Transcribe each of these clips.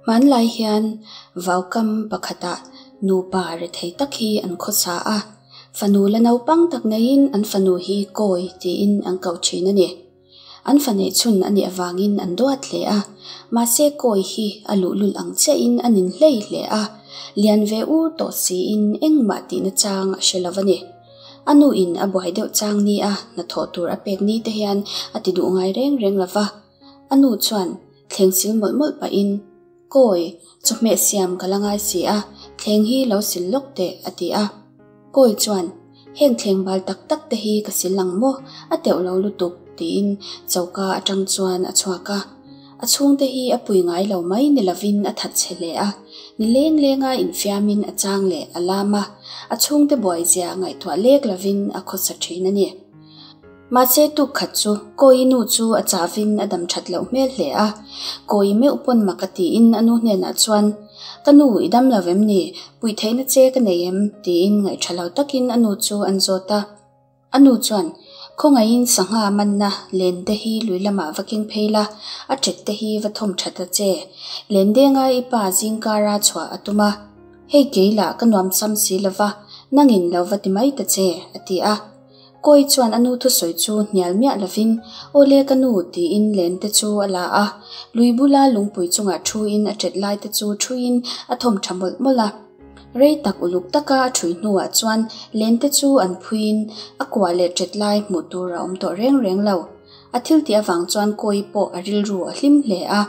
Hmanlai hian vaukam pakhatah nupa rethei tak hi an khawsa a, fanu la naupang tak neiin an fanu hi Kawi tiin an koh thin a ni. An fa neih chhun a nih avangin an duat hle a, mahse Kawi hi a luhlul ang chiahin a nin hlei hle a, lian ve ur tawh siin engmah tihna chang a hre lo a ni. A nu in a buai deuh chang ni a hnathawh tur a pek ni te hian a ti duh ngai reng reng lo va, a nu chuan thleng sil mawlh mawlh pahin, Kawi, chawhmeh siam ka la ngai si a, thleng hi lo sil lawk teh, a ti a. Kawi chuan, Heng thleng bal tak tak te hi ka sil ang maw, a teuh lo lutuk, tiin choka atang chuan a chhuak a. A chhungte hi a pui ngai lo mai ni lovin a that chhe hle a, ni leng lenga infiamin a chang leh a lam a, a chhungte buaizia ngaihtuah lek lovin a khawsa thin a ni. Mahse tuk khat chu Kawi nu chu a chahvin a dam that loh hmel hle a, Kawi meuh pawn mak a tiin a nu hnenah chuan, Ka nu, i dam lo em ni? Puih theihna che ka nei em? tiin ngaihṭha lo takin a nu chu an zawt a. A nu chuan, Khawngaihin sangha manna len te hi lui lamah va keng phei la, a ṭet te hi va thawm ṭhat a che. Len denga i pa zingkara chhuah a tum a. Hei kei lah ka nuam sam si lo va, nangin lo va ti mai ta che, a ti a. Kawi chuan a nu thusawi chu hnial miah lovin, Aw le ka nu, tiin len te chu a la a. Lui bula lungpui chungah thuin a ṭet lai te chu thuin a thawm ṭha mawlh mawlh a. Rei tak uluk taka a ṭhui hnuah chuan lente chu an phuiin a kuah leh ṭet lai hmuh tur a awm tawh reng reng lo. A thil tih avang chuan Kawi pawh a rilru a hlim hle a.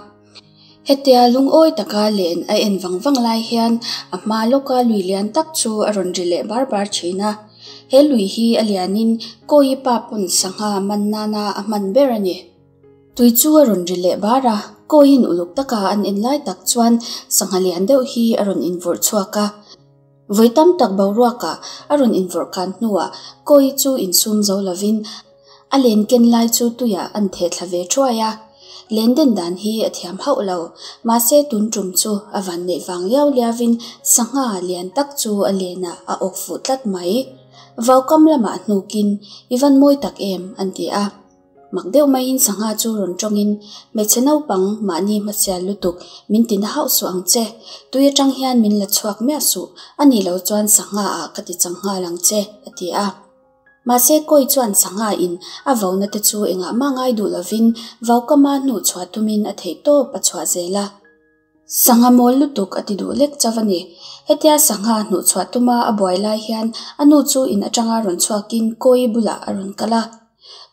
Hetia lungawi taka len a en vang vang lai hian a hma lawka lui lian tak chu a rawn ri leh bar bar ṭhin a. He lui hi a lianin Kawi pa pawn sangha man nana a hman ber a ni. Tui chu a rawn ri leh bar a, kawiin uluk taka an en lai tak chuan sangha lian deuh hi a rawn invawrh chhuak a. Vawi tam tak boruakah a rawn invawrh kan hnuah kawi chu insum zo lovin a len ken lai chu tuiah an theh thla ve thuai a. Len den dan hi a thiam hauh lo, mahse tun tum chu a van neih vang liau liauin sangha lian tak chu a lenah a awk fuh tlat mai. Vaukam lamah hnukin, I van mawi tak em? an ti a. Mak deuh maiin sangha chu rawn tawngin, Hmeichhe naupang, mahni hmasial lutuk, min ti na hauh suh ang che. Tui atang hian min la chhuak miah suh, a nih loh chuan sangha ah ka ti chang nghal ang che, a ti a. Mahse Kawi chuan sangha in a vauna te chu engah mah ngai duh lovin vaukama hnuh chhuah tumin a theih tawp a chhuah zel a. Sangha mawl lutuk a ti duh lek chauh a ni. Hetia sangha hnuh chhuah tuma a buai lai hian a nu chu in atanga rawn chhuakin Kawi bulah a rawn kal a.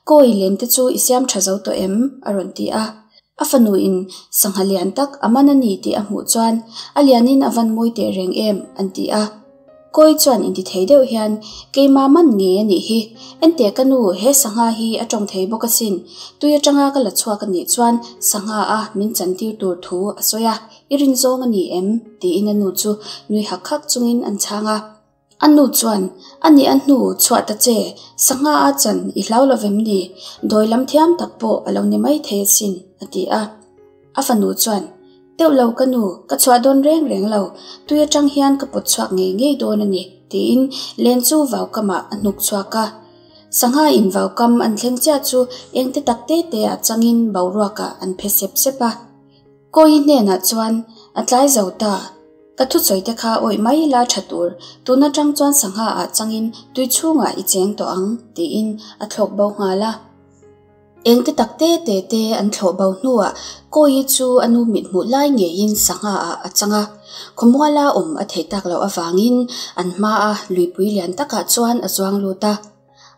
Kawi len te chu i siam tha zo tawh em? a rawn ti a. A fanu in sangha lian tak a man a ni tih a hmuh chuan a lianin a van mawi teh reng em? an ti a. Kawi chuan intithei deuh hian, Keimah man ngei a nih hi. Enteh ka nu, he sangha hi a tawng thei bawk asin. Tui atanga ka la chhuak a nih chuan sangha a min chantir tur thu a sawi a, i rin zawng a ni em? tiin a nu chu nui hak hak chungin an chhang a. A nu chuan, A nih a hnu, chhuah ta che, sangha a chan i hlau lo vem ni? Dawi lam thiam tak pawh a lo ni mai thei asin, a ti a. A fanu chuan, Deuh lo ka nu, ka chhuah dawn reng reng lo, tui atang hian ka pawt chhuak ngei ngei dawn a ni, tiin len chu vaukamah a hnuk chhuak a. Sangha in vaukam an thleng chiah chu eng te tak te te ah changin boruakah an phe sep sep a. Kawi hnenah chuan, A tlai zo ta, ka thusawi te kha awih mai la tha tur, tun atang chuan sangha ah changin tui chhungah i cheng tawh ang, tiin a thlawk bo nghal a. Engte tak te te te an thlawh bo hnuah Kawi chu a nu mithmuh lai ngeiin sangha ah a chang a. Khawmuala awm a theih tak loh avangin an hmaa luipui lian takah chuan a zuang lut a.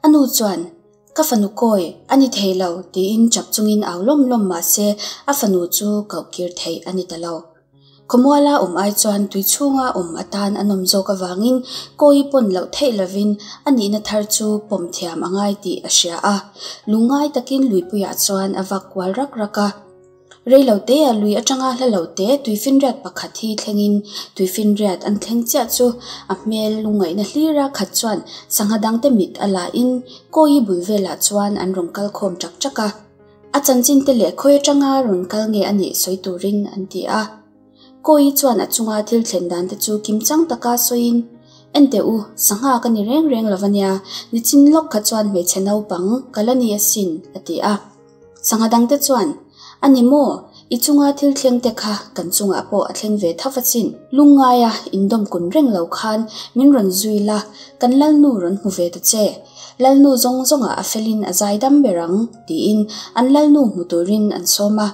A nu chuan, Ka fanu Kawi, a ni thei lo, tiin chap chungin au lawm lawm mah se a fanu chu koh kir theih a ni ta lo. Khawmuala awm ai chuan tui chhunga awm atan a nawm zawk avangin Kawi pawn loh theih lovin a nihna thar chu pawm thiam a ngai tih a hria a. Lungngai takin luipuiah chuan a vak kual rak rak a. Reilotea lui atanga hla lote tuifinriat pakhat hi thlengin tuifinriat an thleng chiah chu a hmel lungngaihna hlira khat chuan sangha dangte mit a lahin Kawi bul velah chuan an rawn kal khawm ṭak ṭak a. A chanchin te leh khawi atanga rawn kal nge a nih sawi turin an ti a. Kawi chuan a chunga thil thlen dan te chu kim chang taka sawiin, Enteh u, sangha ka ni reng reng lo ania, nichin lawk kha chuan hmeichhe naupang ka la ni asin, a ti a. Sangha dangte chuan, A ni maw? I chunga thil thleng te kha kan chungah pawh a thleng ve tho achin. Lungngaia indawm kun reng lo khan min rawn zui la, kan Lalnu rawn hmu ve ta che. Lalnu zawng zawngah a felin a zaidam ber ang, tiin an Lalnu hmu turin an sawm a.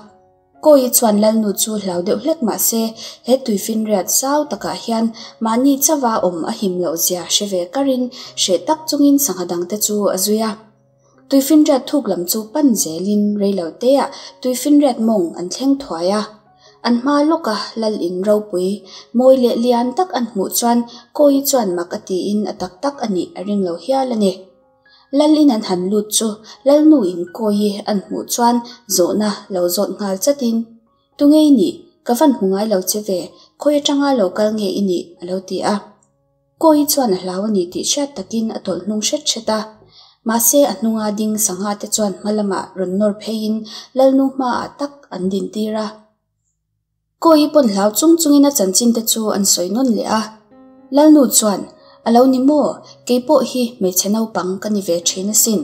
Kawi chuan Lalnu chu hlau deuh hlek mah se, he tuifinriat zau takah hian mahni chauha awm a him loh zia hre ve karin hreh tak chungin sangha dangte chu a zui a. Tuifinriat thuk lam chu pan zelin reilo teah tuifinriat mawng an thleng thuai a. An hma lawka lal in ropui, mawi leh lian tak an hmuh chuan Kawi chuan mak a tiin a tak tak a nih a ring lo hial a ni. Lal in an han lut chu Lalnu in Kawi an hmuh chuan zawhna lo zawt nghal chatin, Tunge i nih? Ka van hmu ngai lo che ve, khawi atanga lo kal nge i nih? a lo ti a. Kawi chuan a hlau a ni tih hriat takin a tawlh hnung hret hret a. Mahse a hnunga ding sangha te chuan hma lamah rawn nawr pheiin Lalnu hmaah tak an dintir a. Kawi pawn hlau chung chungin a chanchin te chu an sawi nawn leh a. Lalnu chuan, A lo ni maw? Kei pawh hi hmeichhe naupang ka ni ve thin asin.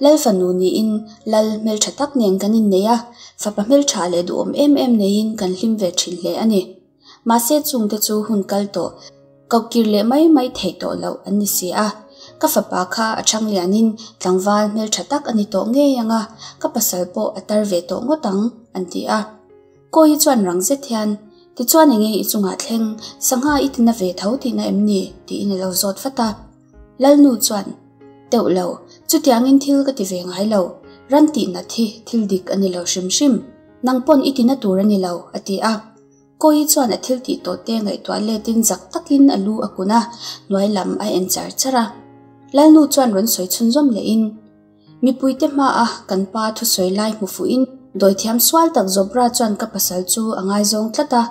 Lal fanu niin Lal hmeltha tak nen kan innei a, fapa hmeltha leh duhawm em em neiin kan hlim ve thin hle a ni. Mahse chungte chu hun kal tawh, koh kir leh mai mai theih tawh loh an ni si a. Ka fapa kha a chhang lianin tlangval hmeltha tak a ni tawh ngei ang a, ka pasal pawh a tar ve tawh ngawt ang, an ti a. Kawi chuan rang zet hian, Tichuan enge i chungah thleng, sangha i tina ve tho tihna em ni? tiin a lo zawt vat a. Lalnu chuan, Teuh lo, chutiangin thil ka ti ve ngai lo, ran tihnat hi thil dik a ni lo hrim hrim. Nang pawn i tina tur a ni lo, a ti a. Kawi chuan a thil tih tawh te ngaihtuah letin zak takin a lu a kun a, hnuai lam a en char char a. Lalnu chuan rawn sawi chhunzawm lehin, Mipuite hmaa kan pa thusawi lai hmu fuhin dawithiam sual tak Zobra chuan ka pasal chu a ngaizawng tlat a,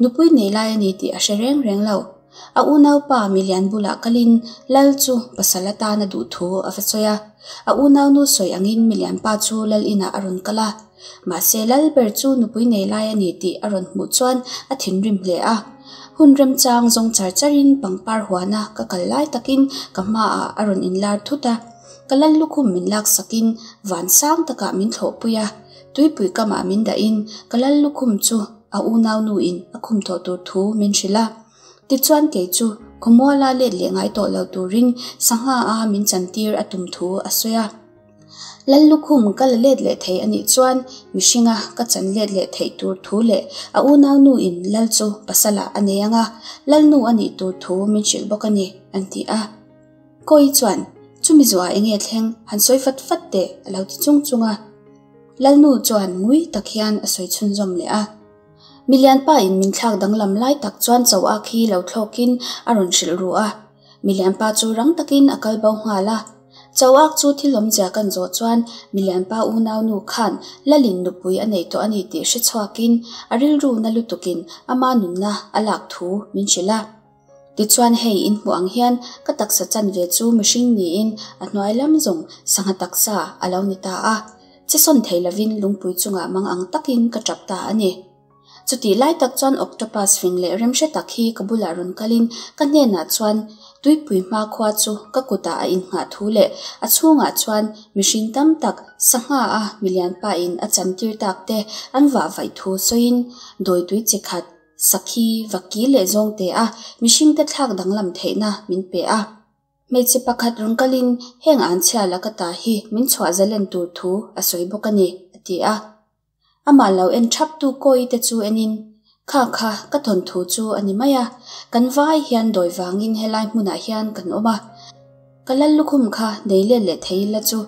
nupui nei lai a ni tih a hre reng reng lo. A unaupa milian bulah kalin Lal chu pasal atan a duh thu a va sawi a. A unaunu sawi angin milian pa chu Lal inah a rawn kal a. Mahse Lal ber chu nupui nei lai a ni tih a rawn hmuh chuan a thinrim hle a. Hun remchang zawng char charin pangpar huana ka kal lai takin ka hmaah a rawn inlar thut a. Ka lal lukhum min laksakin van sang takah min thlawhpui a, tuipui kamah min dahin ka lal lukhum chu a unaunuin a khum tawh tur thu min hrilh a. Tichuan kei chu khawmuala let leh ngai tawh lo turin sangha a min chantir a tum thu a sawi a. Lal lukhum ka la let leh thei a nih chuan mihringa ka chan let leh theih tur thu leh a unaunuin lal chu pasalah a nei ang a, lalnu a nih tur thu min hrilh bawk a ni, an ti a. Kawi chuan, Chumi zuah enge thleng han sawi fat fat teh a lo ti chung chung a. Lalnu chuan ngui tak hian a sawi chhunzawm leh a. Milianpa in min thlak danglam lai tak chuan cho ak hi lo thlawkin a rawn hrilh ru a. Milianpa chu rang takin a kal bo nghal a. Cho ak chu thil awmzia kan zawh chuan Milianpa unaunu khan Lalin nupui a neih tawh a ni tih hre chhuakin a rilru na lutukin ama nunna a lak thu min hrilh a. Tichuan hei in hmuh ang hian ka taksa chanve chu mihring niin a hnuai lam zawng sangha taksa a lo ni ta a, che sawn thei lovin lungpui chungah mang ang takin ka tap ta a ni. Chutih lai tak chuan octopus fing leh remhre tak hi ka bulah rawn kalin ka hnenah chuan tuipui hmakhua chu ka kutah a innghah thu leh a chhungah chuan mihring tam tak sangha a milian pain a chantir tak te an vah vaih thu sawiin dawitui chi khat Sakhi, vaki leh zawngte a mihringte thlak danglam theihna min pe a. Hmeichhe pakhat rawn kalin heng an chhia laka ta hi min chhuah zalen tur thu a sawi bawk a ni, a ti a. Amah lo en thaptu Kawi te chu enin, Kha kha, ka thawnthu chu a ni mai a, kan vai hian dawi vangin helai hmunah hian kan awm a. Ka lal lukhum kha nei let leh thei ila chu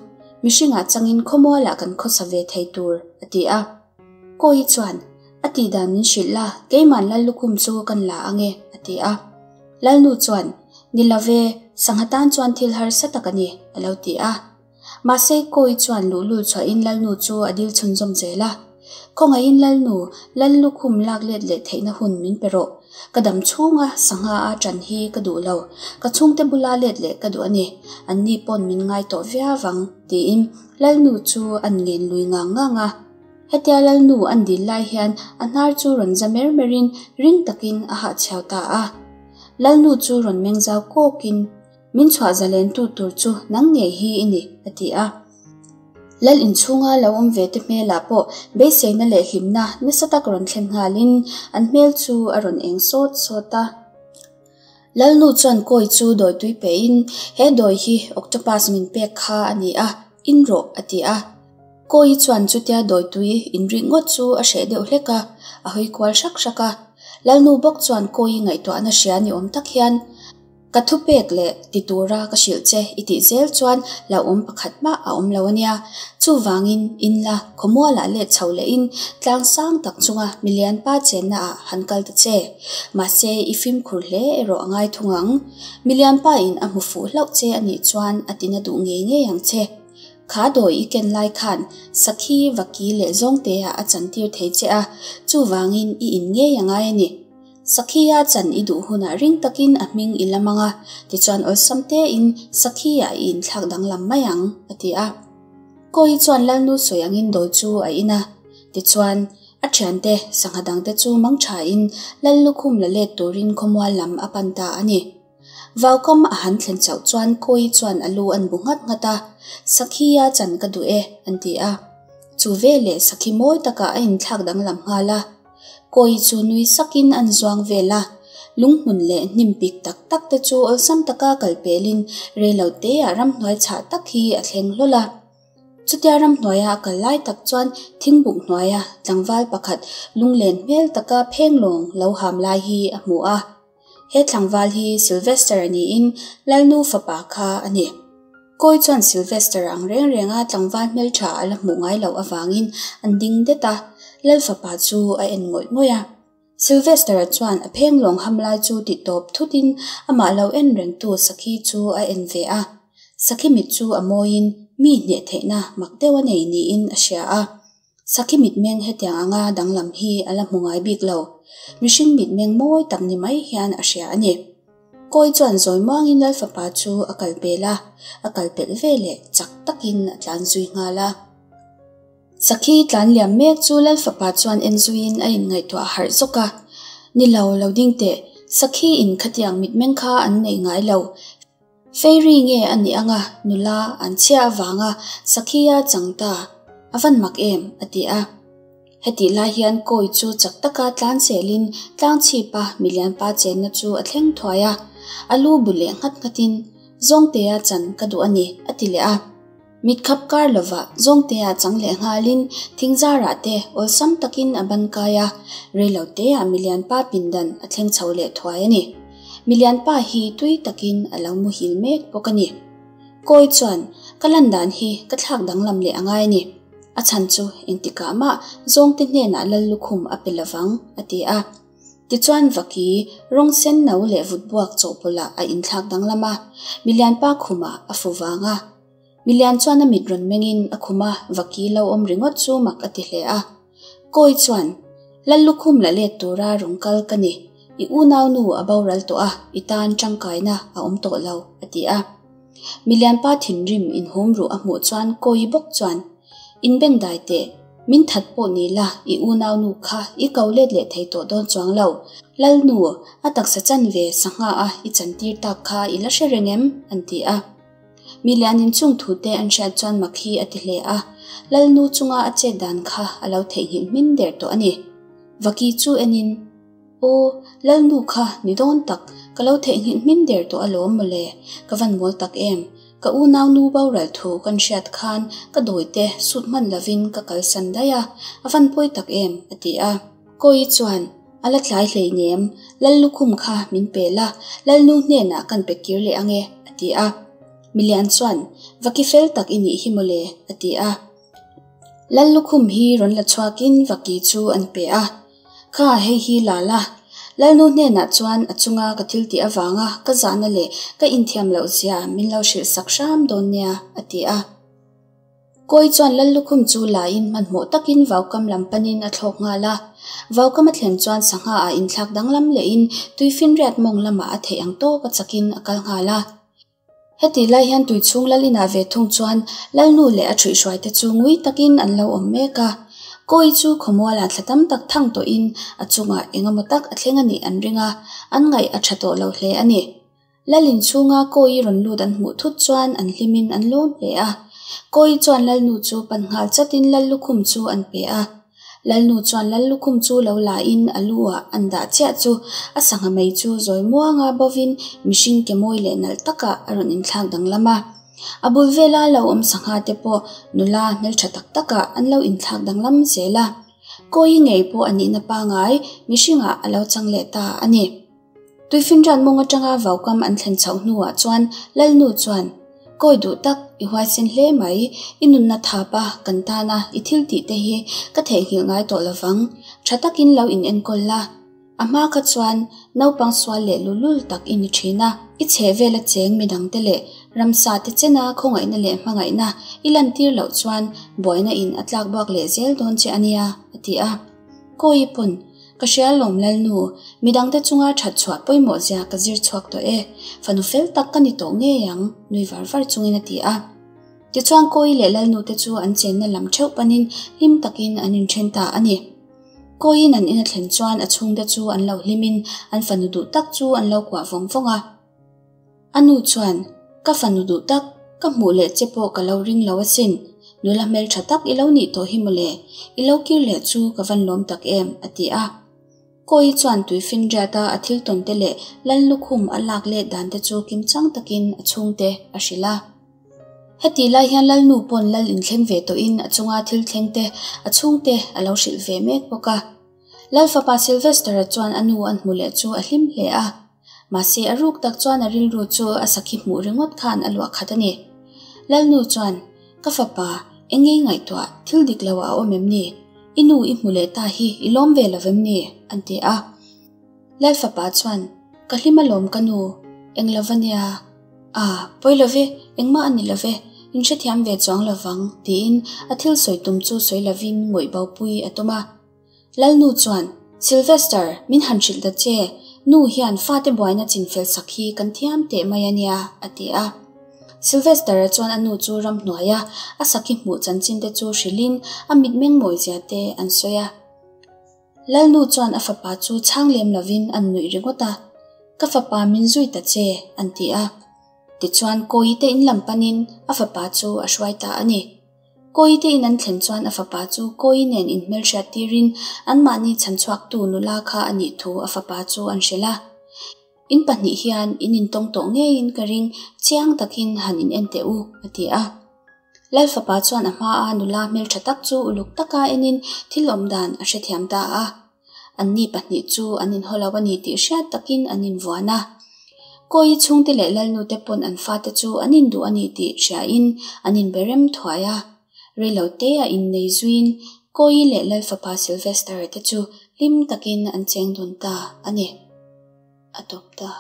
mihringah changin khawmualah kan khawsa ve thei tur, a ti a. Kawi chuan, A tih dan min hrilh la, keiman Lal lukhum chu kan la ang e, a ti a. Lalnu chuan, Ni lo ve, sangha tan chuan thil harsa tak a ni, a lo ti a. Mahse, Kawi chuan luhlul chhuahin Lalnu chu a dil chhunzawm zel a. Khawngaihin Lalnu, Lal lukhum lak let leh theihna hun min pe rawh. Ka dam chhunga sangha a ṭan hi ka duh lo, ka chhungte bula let leh ka duh a ni, anni pawn min ngai tawh viau ang, tiin Lalnu chu an ngen lui ngang ngang a. Hetia Lalnu an dil lai hian a hnar chu rawn za mer merin ring takin a hahchhiau ta a. Lalnu chu rawn meng zau kawkin, Min chhuah zalen tu tur chu nang ngei hi i ni, a ti a. Lal inchhunga lo awm ve te hmelah pawh beiseina leh hlimna nasa tak rawn thlen nghalin an hmel chu a rawn eng sawt sawt a. Lalnu chuan kawi chu dawi tui pehin, He dawi hi octopus min pek kha a ni a, in rawh, a ti a. Kawi chuan chutia dawi tui in rik ngawt chu a hreh deuh hlek a, a hawi kual hrak hrak a. Lalnu bawk chuan kawi ngaihtuahna hria ni awm tak hian, Ka thupek leh ti tura ka hrilh che i tih zel chuan hlauhawm pakhat mah a awm lo a nia. Chuvangin, in la khawmualah let chho lehin tlang sang tak chunga milian pa chenna ah han kal ta che. Mahse, i fimkhur hle erawh a ngai thung ang. Milian pa in a hmu fuh hlauh che a nih chuan a tina duh ngei ngei ang che. Kha dawi i ken lai khan sakhi, vaki leh zawngte ah a chantir thei che a, chuvangin i in ngei a ngai a ni. Sakhi-a chan i duh hunah ring takin a hming i lam ang a, tichuan awlsam tein Sakhi-ah i inthlak danglam mai ang, a ti a. Kawi chuan Lalnu sawi angin dawi chu a in a, tichuan a thiante sangha dangte chu mang thain Lal lukhum la let turin khawmual lam a pan ta a ni. Vaukam a han thlen chauh chuan Kawi chuan a lu an bu nghat nghat a, Sakhi-a chan ka duh e, an ti a. Chu veleh Sakhi mawi takah a inthlak danglam nghal a. Kawi chu nui sakin an zuang vel a, lunghmun leh hnim pik tak tak te chu awlsam taka kal pelin reilo teah ramhnuai chhah tak hi a thleng hlawl a. Chutia ramhnuaia a kal lai tak chuan thingbuk hnuaia tlangval pakhat lunglen hmel taka phenglawng lo ham lai hi a hmu a. He tlangval hi Sylvester niin Lalnu fapa kha a ni. Kawi chuan Sylvester ang reng renga tlangval hmeltha a la hmuh ngai loh avangin an ding det a, Lal fapa chu a en ngawih ngawih a. Sylvester-a chuan a phenglawng ham lai chu ti tawp thutin amah lo en rengtu Sakhi chu a en ve a. Sakhi mit chu a mawiin mi hneh theihna mak deuh a nei niin a hria a. Sakhi mitmeng hetiang anga danglam hi a la hmu ngai bik lo. Mihring mitmeng mawi tak ni mai hian a hria a ni. Kawi chuan zawi muangin Lal fapa chu a kal pel a, a kal pelh ve leh chak takin a tlan zui nghal a. Sakhi tlan liam mek chu Lal fapa chuan en zuiin a inngaihtuah harh zawk a, Ni lo, lo ding teh, Sakhi in khatiang mitmeng kha an nei ngai lo. Fairy nge a nih anga nula an chhia avanga Sakhia chang ta, a van mak em? a ti a. Hetih lai hian kawi chu chak taka tlan selin tlang chhipa milianpa chenna chu a thleng thuai a, a lu bu leh nghat nghatin, Zawngtea chan ka duh a ni, a ti leh a. Mit khap kar lovah Zawngtea chang leh nghalin thingzarah te awlsam takin a ban kai a, reiloteah milianpa pindan a thleng chho leh thuai a ni. Milianpa hi tui takin a lo muhil mek bawk a ni. Kawi chuan, Ka lan dan hi ka thlak danglam leh a ngai a ni. A chhan chu engtikah mah Zawngte hnenah Lal lukhum a pe lovang, a ti a. Tichuan Vaki, rawng sen no leh vut buak chawhpawlhah a inthlak danglam a, Milianpa khumah a fu vang a. Milian chuan a mit rawn mengin a khuma Vaki lo awm ringawt chu mak a ti hle a. Kawi chuan, Lal lukhum la let tura rawn kal ka ni. I unaunu a boral tawh a, i tan tangkaina a awm tawh lo, a ti a. Milianpa thinrim inhum ruh a hmuh chuan Kawi bawk chuan, Inbengdai teh, min that pawh ni la, i unaunu kha i ko let leh thei tawh dawn chuang lo. Lalnu, a taksa chanve sangha a i chantir tak kha i la hre reng em? an ti a. Mi lian inchung thute an hriat chuan mak hi a ti hle a, Lalnu chunga a chet dan kha a lo theihnghilh hmin der tawh a ni. Vaki chu enin, Aw, Lalnu kha ni dawn tak, ka lo theihnghilh hmin der tawh alawm mawle, ka van mawl tak em, ka unaunu boral thu kan hriat khan ka dawite sut hman lovin ka kalsan daih a, a van pawi tak em, a ti a. Kawi chuan, A la tlai hleinem, Lal lukhum kha min pe la, Lalnu hnenah kan pe kir leh ang e, a ti a. Milian chuan, Va ki fel tak i nih hi mawle, a ti a. Lal lukhum hi rawn la chhuakin va ki chu an pe a. Kha, hei hi la la. Lalnu hnenah chuan a chunga ka thil tih avanga ka zahna leh ka inthiam loh zia min lo hrilh sak hram dawn nia, a ti a. Kawi chuan Lal lukhum chu lain hmanhmawh takin vaukam lam panin a thlawk nghal a. Vaukam a thlen chuan sangha ah inthlak danglam lehin tuifinriat mawng lamah a theih ang tawk a chakin a kal nghal a. Hetih lai hian tuichhung Lal inah ve thung chuan Lalnu leh a ṭhuihhruaite chu ngui takin an lo awm mek a. Kawi chu khawmualah thla tam tak thang tawhin a chungah eng emaw tak a thleng a nih an ring a, an ngaih a ṭha tawh lo hle a ni. Lal inchhunga kawi rawn lut an hmuh thut chuan an hlimin an lawm hle a. Kawi chuan Lalnu chu pan nghal chatin Lal lukhum chu an pe a. Lalnu chuan Lal lukhum chu lo la in a lu ah an dah chiah chu a sangha mei chu zawi muanga bovin mihring ke mawi leh nalh takah a rawn inthlak danglam a. A bul vela lo awm sangha te pawh nula hmeltha tak takah an lo inthlak danglam zel a. Kawi ngei pawh a nihna pangai mihringah a lo chang leh ta a ni. Tuifinriat mawng atanga vaukam an thlen chhoh hnuah chuan Lalnu chuan, Kawi duh tak, i huaisen hle mai, i nunna thap a, kan tana i thil tih te hi ka theihnghilh ngai tawh lovang, tha takin lo in enkawl la. A hma kha chuan naupang sual leh luhlul tak i ni thin a, i chheh vela cheng midangte leh ramsa te chena khawngaihna leh hmangaihna i lantir loh chuan buaina in a tlak buak leh zel dawn che a nia, a ti a. Kawi pawn, Ka hria lawm Lalnu, midangte chunga that chhuah pawimawh zia ka zir chhuak tawh e, fanu fel tak ka ni tawh ngei ang, nui var var chungin a ti a. Tichuan Kawi leh Lalnu te chu an chenna lam theuh panin hlim takin an inthen ta a ni. Kawiin an in a thlen chuan a chhungte chu an lo hlimin an fanu duh tak chu an lo kuah vawng vawng a. A nu chuan, Ka fanu duh tak, ka hmuh leh che pawh ka lo ring lo asin. Nula hmeltha tak i lo nih tawh hi mawle, i lo kir leh chu ka van lawm tak em, a ti a. Kawi chuan tuifinriata a thil tawn te leh Lal lukhum a lak let dan te chu kimchang takin a chhungte a hrilh a. Hetih lai hian Lalnu pawn Lal inthleng ve tawhin a chunga thil thleng te a chhungte a lo hrilh ve mek bawk a. Lal fapa Sylvester-a chuan a nu an hmu leh chu a hlim hle a. Mahse a ruk tak chuan a rilru chu a sakhi hmuh ringawt khan a luah khat a ni. Lalnu chuan, Ka fapa, eng ngei ngaihtuah, thil dik lo a awm em ni? I nu i hmu leh ta hi i lawm ve lo vem ni? an ti a. Lal fapa chuan, Ka hlim alawm ka nu, eng lo va nia. A, pawi lo ve, engmah a ni lo ve, in hrethiam ve chuang lo vang, tiin a thil sawi tum chu sawi lovin ngawih bopui a tum a. Lalnu chuan, Sylvester, min han hrilh ta che, nu hian fate buaina chinfel sak hi kan thiam teh mai a nia, a ti a. Sylvester-a chuan a nu chu ramhnuaia a sakhi hmuh chanchin te chu hrilhin a mitmeng mawizia te an sawi a. Lalnu chuan a fapa chu chhang lem lovin an nuih ringawt a, Ka fapa min zui ta che, an ti a. Tichuan Kawite in lam panin a fapa chu a hruai ta a ni. Kawite in an thlen chuan a fapa chu Kawi nen inhmelhriat tirin anmahni chhanchhuaktu nula kha a nih thu a fapa chu an hrilh a. In pahnih hian in intawng tawh ngeiin ka ring chiang takin han in en teh u, a ti a. Lal fapa chuan a hmaa nula hmeltha tak chu uluk taka enin thil awm dan a hrethiam ta a. Anni pahnih chu an inhaw lo a ni tih hriat takin an invuan a. Kawi chhungte leh Lalnute pawn an fate chu an induh a ni tih hriain an inbe rem thuai a. Reilotea innei zuiin Kawi leh Lal fapa Sylvester-a te chu hlim takin an cheng dun ta a ni. A tawp ta.